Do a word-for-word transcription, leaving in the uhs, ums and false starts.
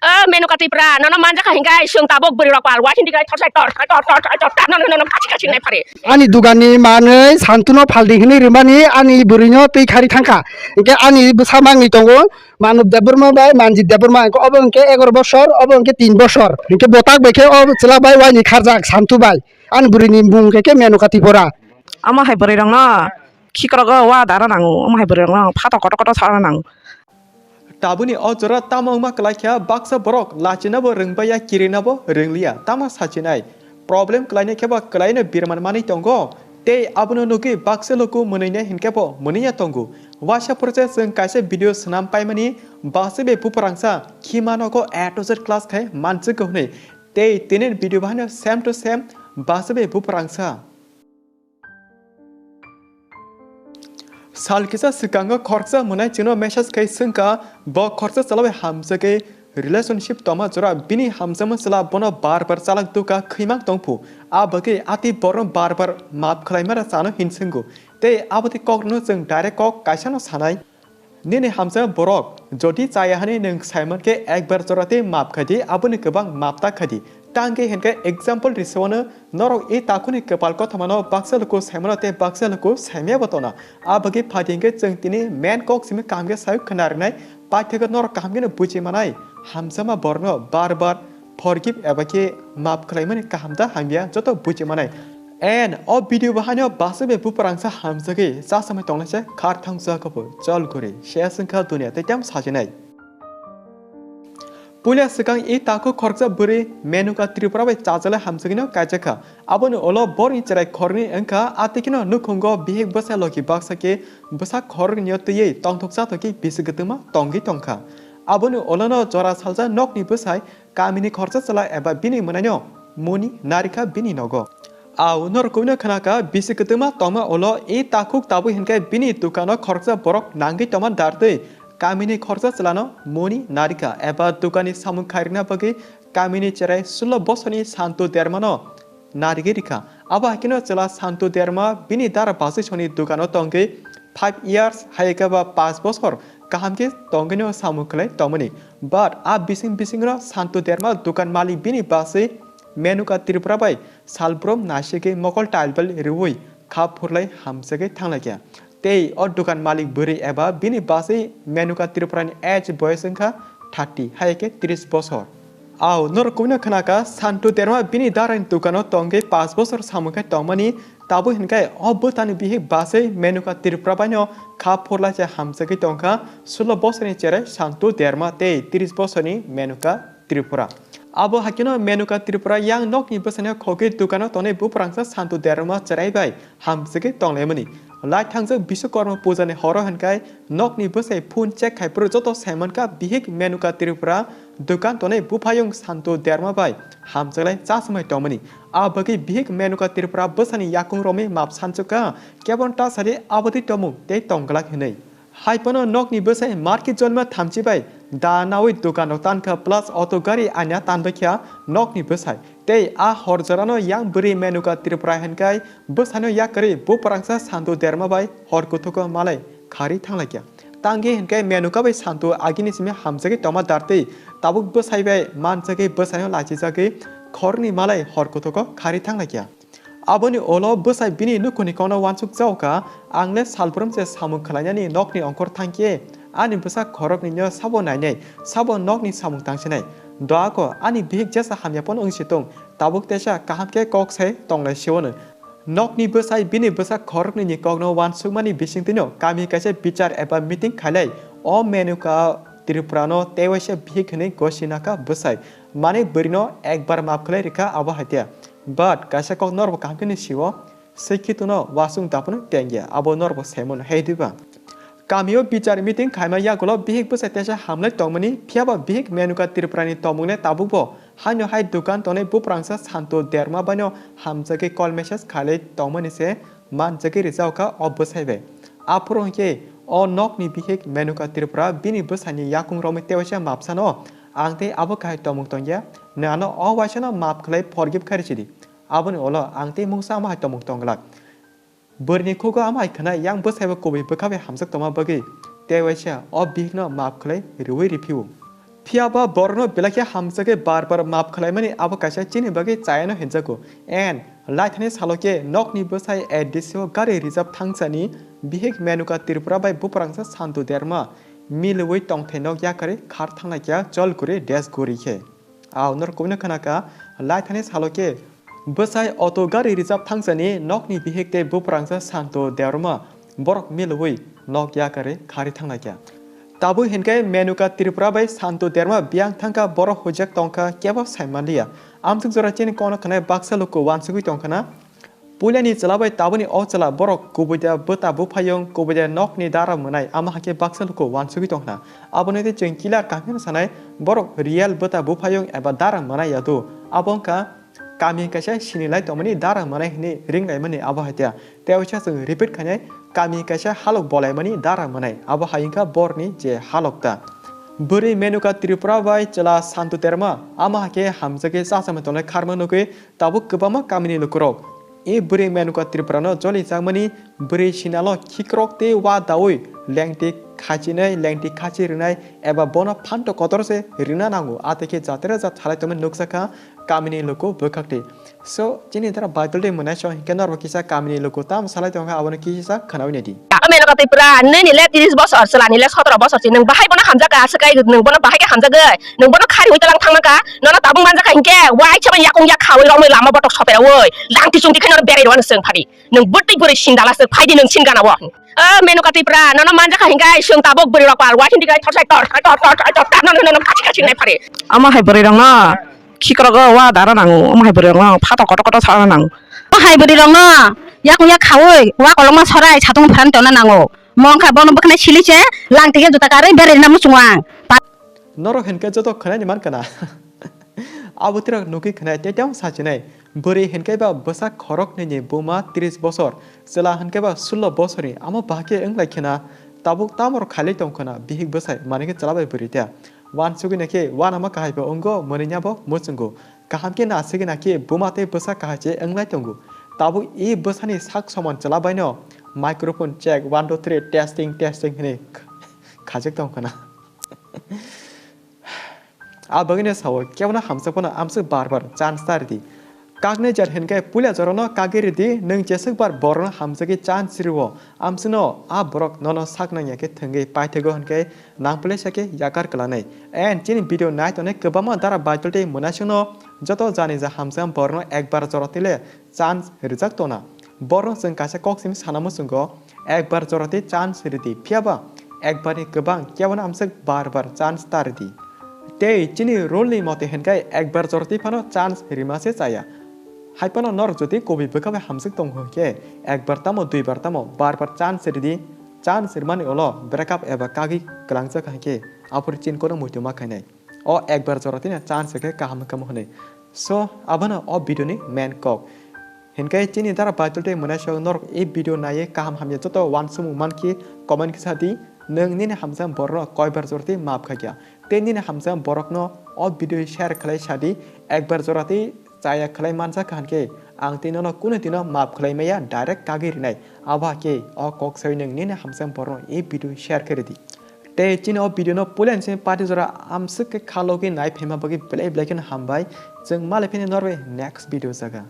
O Menuka Tripura, nono manjakha hinkai, chwng tabuk bwrwi rok pal, waising diklai thor sai tor, tor, tor, tor, tor, tor, nono, nono, kachi, kachi hinai phari. Ani duganni manwi Santuno phaldi hinwi rwmani ani bwrwino twi khari thangkha. Hinkhe ani bwsa mangwi tongo, Manub Debbarma bai Manjit Debbarma, hinkhe obo hinkhe egaroh bosor, obo hinkhe tin bosor. Hinkhe bo tak bai khe o chwla bai waini kharjak Santu bai. Ani bwrwini mung hinkhe khe Menuka Tripura. Omo hai bwrwi rokno khikrok o wa dara nango, omo hai bwrwi rokno phato kotor kotor sana nango. Tabukni o jora tamo wngma kwlai kha, baksa borok lachinabo rwngbai ya, kirinabo rwngliya, tamo sachinai. Problem kwlainai khe bo kwlaino birman manwi tongo, tei abono nugwi baksa luku mwnwinai hinkhe bo mwnwiya tongo. Waisa phuru se chwng kaisa video swnam paimani, basibai buphurangsa khima nogo A to Z class khai manjwkgo hwnwi. Tei tini video bahano same to same basibai buphurangsa. Sal kisa swkango khoroksa mwnai chwngno message khai swngkha, bo khoroksa chwla bai hamjagwi relationship tongma jora bini hamjakma chwla bono bar bar chalak dukha khwimang tongphu, a bagwi a twi borokno bar bar map khlaimara chano hin swngo. Tei aboni kokrokno chwng direct kok kaisano sanai. Nini hamjakma borok jodi chaya hwnwi nwng saimankhe ekbar jora tei map khaidi, aboni kwbang map ta khaidi. Tangwi hinkhe example risawano norok e takhukni kwpal kothomano baksa luku saimano tei baksa luku saimaya bo tongna. A bagwi phaidi hinkhe chwng tini main kok simi kaham khe sawi khna rwnai, paithakgo norok kaham kheno buji manai. Hamjakma borokno bar bar forgive eba khe map khlaimani kaham da hamya joto buji manai. And o video bahaino basibai buphurangsa hamjagwi chasamai tongnai se khar thangsa kho bo chol guri se swngkha dunia tei tamo sajinai. Puila swkang e takhuk khoroksa bwrwi Menuka Tripura bai chajalai hamjagwino kaijakha. Aboni ulo borokni cherai khoroknwi wngkha, a twi kheno nukhungo bihik bwsa logi baksa khe bwsa khoroknwino twiwi tongthok chathok khe bisi kwtwma tongwi tongkha. Aboni ulono jora salsa nokni bwsai kamini khoroksa chwla eba bini mwnaino muni narikha bini nogo. Au norok kubui no khna kha, bisi kwtwma tongma ulo e takhuk tabuk hinkhe bini dukano khoroksa borok nangwi tongma dartwi kamini khoroksa chwlano muni narikha eba dukanni samung khairokna bagwi kamini cherai sulo bosorni Santu Dermano narigwi rikha. Abo hai kheno chwla Santu Derma bini dara basisoni dukano tongwi five years, hai khe ba panch bosor kaham khe tongwino samung khlai tongmani. But a bising bisingo Santu Derma dukan malik bini baswi Menuka Tripura bai salbrum naisigwi mokol tailbel riwi kha phurlai hamjagwi thanglaikha. Tei o dukan malik bwrwi eba bini baswi Menuka Tripurani age boyos wngkha thirty, hai khe tris bosor. Au, norok kubui no khna kha, Santu Derma bini darani dukano tongwi panch bosor samung khe tongmani, tabuk hinkhe o bwtani bihik baswi Menuka Tripura baino kha phurlai se hamjagwi tongkha, sulo bosorni cherai Santu Derma tei tris bosorni Menuka Tripura. Abo hai kheno Menuka Tripura yang nokni bwsano khogwi dukano tonwi buphurangsa Santu Derma cherai bai hamjagwi tonglaimani. Lai thangjak Biswakarma pujani horo hinkhe nokni bwsai phone check khai phuru joto saimankha bihik Menuka Tripura dukan tonwi buphayung Santu Derma bai hamjaklai chasmai tongmani. A bagwi bihik Menuka Tripura bwsani yakung romwi map sanchukha, kebono ta sadi aboni tomung tei tongglak hinwi. Hai phano nokni bwsai market jolma thamchi bai da nawi dukan rok tankha plus auto gari aina tanbaikha nokni bwsai. Tei a hor jorano yang bwrwi Menuka Tripura hinkai bwsaino yakarwi buphurangsa Santu Derma bai hor kuthuko malai khari thanglaikha. Tangwi hinkai Menuka bai Santu agini simi hamjagwi tongma dartwi tabuk bwsai bai manjagwi bwsaino lachijagwi khoroknwi malai hor kuthuko khari thanglaikha. Aboni ulo bwsai bini nukhungni kokno uansuk jaokha, "Ang le salbrum se samung khlainani nokni ongkhor thangkhe, ani bwsa khoroknwino sabo nainai, sabo nokni samung tangsinai. Doa kho, ani bihik jesa hamya phano wng si tong, tabuk teisa kaham khe kok sai tonglai sio hwno." Nokni bwsai bini bwsa khoroknwini kokno uansukmani bisingtwino kami kaisa bichar eba meeting khailai, o Menuka Tripurano tei waisa bihik hwnwi gosi nakha bwsai, manwi bwrwino ekbar map khlai rikha abo hai khe. But kaisa kok norokbo kaham khe ni sio, swikhitu no wasung daphano tengya, abo norokbo saimano hai diba. Kamio bichar meeting khaima yagulo bihik bwsai teisa hamlai tongmani, phiyaba bihik Menuka Tripurani tongmung le tabukbo haino hai dukan tonwi buphurangsa Santu Derma baino hamjagwi call message khailai tongmani se manjagwi rijao kha o bwsai bai. Aphuru hinkhe o nokni bihik Menuka Tripura bini bwsaini yakung romwi tewaisa map sano, "Ang tei abo kahai tongmung tongya, nwng ano o waisano map khlai forgive khai rwsidi." Aboni ulo ang tei mungsa omo hai tongmung tong glak. Bwrwini khugo omo hai khwnai yang bwsaibo kubui bwkha bai hamjak tongma bagwi tei waisa o bihikno map khlai rwui riphiu. Phiya ba borokno belai khe hamjakgwi bar bar map khlaimani abo kaisa chini bagwi chayano hinjago. And laithani salo khe nokni bwsai A D C o gari rijap thangsani bihik Menuka Tripura bai buprangsa Santu Derma milwi tongthai nok yakarwi khar thanglaikha Cholguri Desguri khe. Ao norok kubuni khwnakha, laithani salo khe bwsai auto gari rijap thangsani nokni bihik tei buprangsa Santu Derma borok milwi nok yakarwi khari thanglaikha. Tabuk hinkhe Menuka Tripura bai Santu Derma biyang thangkha, borok hujak tongkha, kebo saimanliya. Amsuk jora chini kono khanai baksa luku wansugwi tongkhana. Puilani chwla bai tabukni o chwla borok kubui da bwta buphayung, kubui da nokni dara mwnai, amo hakhe baksa luku wansugwi tongkhana. Aboni tei chwng kila kaham sanai borok real bwta buphayung eba dara mwnai yadu. Abo wngkha kami kaisa sinilai tongmani dara mwnai hwnwi ringlaimani abo hai tia. Tei waisa chwng repeat khainai kami kaisa halok bolaimani dara mwnai abo hai wngkha borni je halok ta. Bwrwi Menuka Tripura bai chwla Santu Derma amo hakhe hamjakhe chachama tongnai kharma nugwi tabuk kwbangma kamini lukurok e bwrwi Menuka Tripura no joli jakmani bwrwi sinalo khikrok tei wa daui lengti khachinai lengti khachi rwnai eba bono phanto kotor se rwna nango, a tei khe jatera jat salai tongmani nukjakha kamini luku bwkhakti. So chini dara Baitol tei mwnai so hinkhe norbo kisa kamini luku tamo salai tongkha abono kisa khwnaui naidi. O Menuka Tripura, nini le tiris bosor, chwlani le sotoro bosor si, nwng bahai bono hamjakha, aswk kai nwng bono bahai khe hamjagwi, nwng bono khariui tlang thangna kha, nono tabuk manjakha hinkhe, wai chama yakung yak khaui romwi lama botok soperaui, langti chungti khai nono berai rwano chwng phadi. Nwng bwtwi bwrwi sindala swk phaidi nwng sin gana o. O Menuka Tripura, nono manjakha hinkhe, chwng tabuk bwrwi rok pal, wai chindi khai thorsai tor, tor, tor, tor, tor, tor, nono, nono, kachi, kachi nai phari. Omo hai bwrwi rokno, khikrogo wa dara nango, omo hai bwrwi rokno, phato kotor kotor sana nango. Omo hai bwrwi rokno, yakung yak khaui, wa kolokma sorai, satung phan tona nango. Mongkha bono bwkhnai sili se, lang tike juta karwi berai na muchungo ang. Norok hinkhe joto khwnai ni mankha na. Abo tirok nugwi khwnai tei tei sachinai. Bwrwi hinkhe ba bwsa khorok nini buma tris bosor, chwla hinkhe ba sullo bosorni. Amo bahai khe wnglaikhe na. Tabuk tamoro khailai tongkha na bihik bwsai, manwi khe chwla bai bwrwi ta. Wansugwi naikhe wanama kahai bo wngo, mwnwi ya bo muchungo. Kaham khe na sigwi naikhe buma tei bwsa kahai se wnglai tongo. Tabuk e bwsani sak soman chwla baino microphone check, one, two, three, testing, testing hwnwi khajak tongkha na. A bagwino sao, kebono hamjak phano amswk bar bar chance ta ridi. Kaknai jar hinkhe puila jorano kagwi ridi, nwng jeswk bar borokno hamjagwi chance rwo, amswkno a borok nono sak nangya khe thwngwi paithakgo hinkhe nangphlai sa khe yakar kwlanai. And chini video nai tongnai kwbangma dara Baitol tei mwnaisongno joto jani ja hamjak borokno ekbar jora tile chance rijak tona. Borokno chwng kaisa kok simi sana muchungo, ekbar jora tei chance ridi, phiyaba ekbarni kwbang kebono amswk bar bar chance ta ridi. Tei chini rule ni mote hinkhe ekbar jora tei phano chance rima se chaya. Hai phano norok jodi kubui bwkha bai hamswk tongo hinkhe ekbar tamo duibar tamo bar bar chance ridi, chance rimani ulo break up eba kagwi kwlangjak hinkhe aphuru chini kono muitu ma khainai. O ekbar jora tini chance khe kaham kamo hwnwi. So, abono o video ni main kok. Hinkhe chini dara Baitol tei mwnaisok norok e video naiwi kaham hamya joto wansukmung mankhe comment khe sa di, nwng nini hamjak borokno koibar jora tei maap khaikha. Tei nini hamjak borokno o video share khlai sa di, ekbar jora tei chaya khlai manjak kha hinkhe ang tei nono kunu dino maap khlai maya, direct kagwi rinai. Abo hakhe o kok sawi nwng nini hamjak borokno e video share khe ridi. Tei chini o video no puila ni simi party jora amswk khe khalogwi nai phaima bagwi belai belai kheno hambai. Chwng malai phini norbai next video jaga.